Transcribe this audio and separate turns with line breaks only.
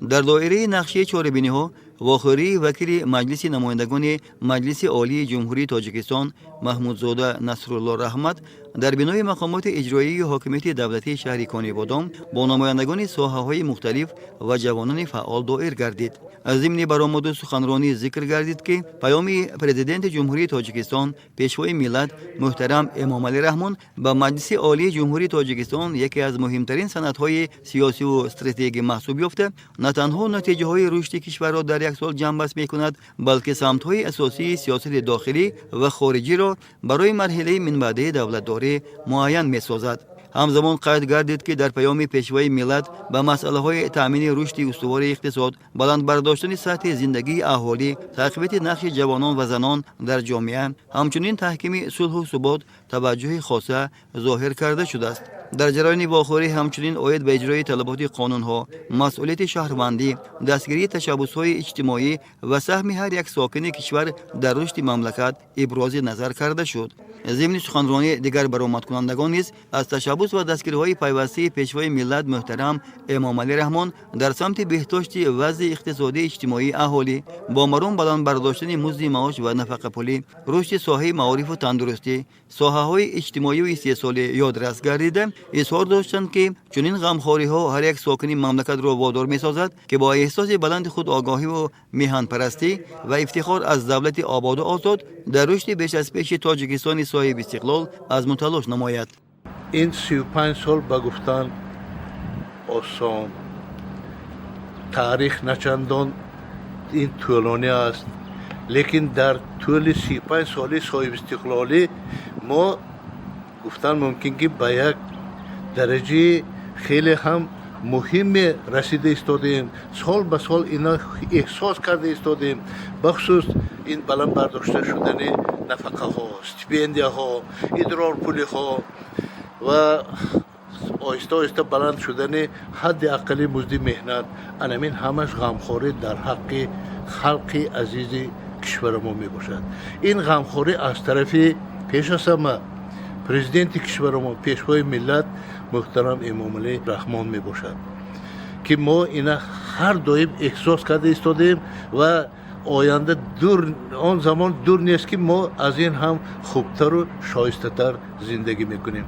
Дар доираи нақшаи чорабиниҳо вохӯрии вакили Маҷлиси намояндагони Маҷлиси Олии Ҷумҳурии Тоҷикистон Маҳмудзода Насрулло Раҳмат дар бинои мақомоти иҷроияи ҳокимияти давлатии шаҳри Конибодом бо намояндагони соҳаҳои мухталиф ва ҷавонони фаъол доир гардид. Зимни баромаду суханронӣ зикр гардид, ки паёми Президенти Ҷумҳурии Тоҷикистон, Пешвои миллат муҳтарам Эмомалӣ Раҳмон ба Маҷлиси Олии Ҷумҳурии Тоҷикистон яке аз муҳимтарин санадҳои сиёсиву стратегӣ маҳсуб ёфта, на танҳо натиҷаҳои рушди кишварро дар як сол ҷамъбаст мекунад, балки самтҳои асосии сиёсати дохилӣ ва хориҷиро барои марҳилаи минбаъдаи давлатдорӣ муайян месозад. Ҳамзамон қайд гардид, ки дар паёми Пешвои миллат ба масъалаҳои таъмини рушди устувори иқтисод, баланд бардоштани сатҳи зиндагии аҳолӣ, тақвияти нақши ҷавонон ва занон дар ҷомеа, ҳамчунин таҳкими сулҳу субот таваҷҷӯҳи хоса зоҳир карда шудааст. Дар ҷараёни вохӯрӣ ҳамчунин оид ба иҷрои талаботи қонунҳо, масъулияти шаҳрвандӣ, дастгирии ташаббусҳои иҷтимоӣ ва саҳми ҳар як сокини кишвар дар рушди мамлакат ибрози назар карда шуд. Зимни суханронӣ дигар баромадкунандагон низ аз ташаббус ва дастгириҳои пайвастаи Пешвои миллат муҳтарам Эмомалӣ Раҳмон дар самти беҳдошти вазъи иқтисодии иҷтимоии аҳолӣ, бо маром баланд бардоштани музди маош ва нафақапулӣ, рушди соҳаи маорифу тандурустӣ, соҳаҳои иҷтимоию истеҳсолӣ ёдрас гардида, изҳор доштанд, ки чунин ғамхориҳо ҳар як сокини мамлакатро водор месозад, ки бо эҳсоси баланди худогоҳиву меҳанпарастӣ ва ифтихор аз давлати ободу озод дар рушди беш аз пеши Тоҷикистони соҳибистиқлол азму талош намояд.
Ин 35 сол ба гуфтан осон, таърих начандон ин тӯлонӣ аст, лекин дар тӯли 35 соли соҳибистиқлолӣ мо гуфтан мумкин, ки ба як дараҷаи хеле ҳам муҳиме расида истодаем. Сол ба сол ина эҳсос карда истодаем, бахусус ин баланд бардошта шудани нафақаҳо, стипендияҳо, идрорпулиҳо ва оҳиста оҳиста баланд шудани ҳадди аққали музди меҳнат. Анамин ҳамаш ғамхорӣ дар ҳаққи халқи азизи кишварамо мебошад. Ин ғамхорӣ аз тарафи пеш аз ҳама Президенти кишварамо, Пешвои миллат муҳтарам Эмомалӣ Раҳмон мебошад, ки мо ина ҳар доим эҳсос карда истодаем ва оянда дур, он замон дур нест, ки мо аз ин ҳам хубтару шоистатар зиндагӣ мекунем.